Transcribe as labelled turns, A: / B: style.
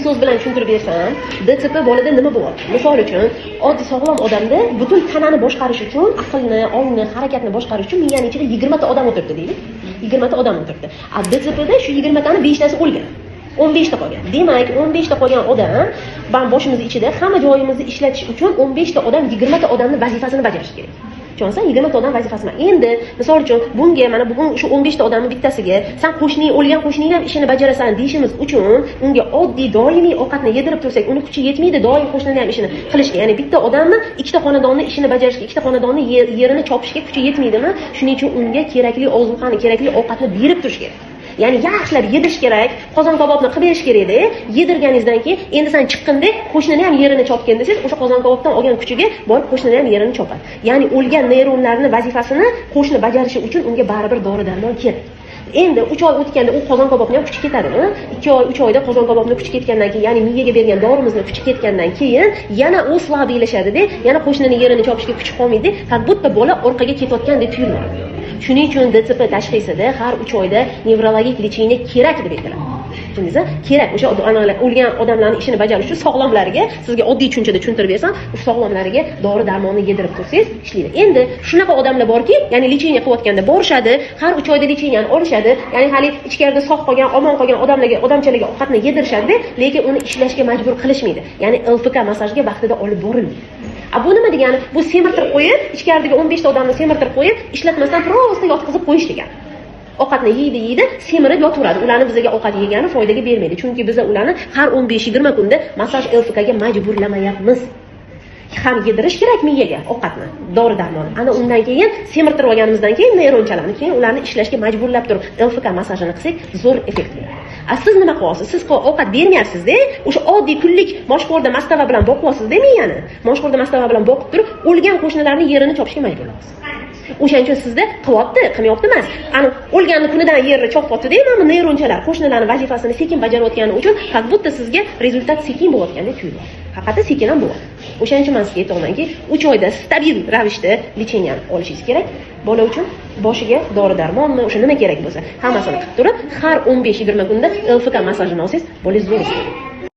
A: So'z bilan tushuntirib bersam, ДЦП bolada nima bo'lyapti? Misol uchun, oddiy sog'lom odamda butun tanani boshqarish uchun, aqlni, ongni, harakatni boshqarish uchun miyani ichida 20 ta odam o'tiribdi, deylik. 20 ta odam o'tiribdi. A ДЦПda shu 20 tani beshtasi o'lgan. 15 ta qolgan. Demak, 15 ta qolgan odam ban boshimizni ichida hamma joyimizni ishlatish uchun 15 ta odam 20 ta odamni vazifasini bajarishi kerak. Tushunsan, 20 ta odam vazifasini. Endi, misol uchun, bunga mana bugun shu 15 ta odamni bittasiga san qo'shning, o'lgan qo'shningni ham ishini bajarasan deyishimiz uchun unga oddiy doimiy ovqatni yedirib tursak, uni kuchi yetmaydi doim qo'shnini ham ishini qilishga. Ya'ni bitta odamni ikkita xonadonni ishini bajarishga, ikkita xonadonni yerini chopishga kuchi yetmaydimi? Shuning uchun unga kerakli ozuqani, kerakli ovqatni berib turish kerak. Ya'ni yaxshilab yedirish kerak, qozon kabobni qilib berish kerakda. Yedirganingizdan keyin endi san chiqqinda qo'shnini ham yerini chopgin desangiz, o'sha qozon kabobdan olgan kuchiga borib qo'shnini ham yerini chopadi. Ya'ni o'lgan neyronlarni vazifasini qo'shni bajarishi uchun unga baribir dori darmon kerak. Endi 3 oy o'tganda u qozon kabobni ham kuchi ketadimi? 2 oy, 3 oyda qozon kabobni kuchi ketgandan keyin, ya'ni miyaga bergan dorimizni kuchi ketgandan keyin yana u слабый lashadida, yana qo'shnini yerini chopishga kuchi qolmaydi, как будто bola orqaga ketayotgandek tuyuladi. Shuning uchun ДЦП tashxisida har 3 oyda nevrologik лечение kerak deb aytiladi. Tushundingiz? Kerak o'sha o'lgan odamlarni ishini bajarish uchun sog'lomlariga, sizga oddiy tushunchada tushuntirib bersam, o'sha sog'lomlariga dori darmonni yedirib tursangiz, ishlaydi. Endi shunaqa odamlar borki, ya'ni лечение qilayotganda borishadi, har 3 oyda лечение ni olishadi, ya'ni hali ichkarida sog' qolgan, omon qolgan odamlarga, odamchalarga ovqatni yedirishadi, lekin uni ishlashga majbur qilishmaydi. Ya'ni ЛФК massajga vaqtida olib borilmaydi. A bu nima degani? Bu semirtirib qo'yib, ichkaridagi 15 ta odamni semirtirib qo'yib, ishlatmasdan просто yotqizib qo'yish degani. Ovqatni yeydi, yeydi, semirib yotaveradi. Ularni bizga ovqat yegani foydaga bermaydi, chunki biza ularni har 15-20 kunda massaj, ЛФК ga majburlamayapmiz. Ham yedirish kerak miyaga ovqatni, dori darmonni. Ana undan keyin, semirtirib olganimizdan keyin neyronchalarni, keyin ularni ishlashga majburlab turib ЛФК massajini qilsak, zo'r effekt beradi. A siz nima qilyapsiz? Siz ovqat bermayapsizda, o'sha oddiy kunlik moshxo'rda mastava bilan boqyapsizda. Miyani moshxo'rda mastava bilan boqib turib, o'lgan qo'shnilarni yerini chopishga majburlayapsiz. O'shaning uchun sizda qilyapti, qilmayapti emas, ani o'lganni kunidan yerni chopyaptida. Mana bu neyronchalar qo'shnilarni vazifasini sekin bajarayotgani uchun как будто sizga результат sekin bo'layotgandek tuyulyapti. Haqiqatda sekin ham bo'lyapti. O'shaning uchun man sizga aytyapmanki, 3 oyda stabil ravishda лечение ni olishingiz kerak bola uchun. Boshiga dori darmonmi, o'sha nima kerak bo'lsa, hammasini qilib turib, har 15-20 kunda ЛФК massajini olsangiz, bolangiz zo'r o'sadi.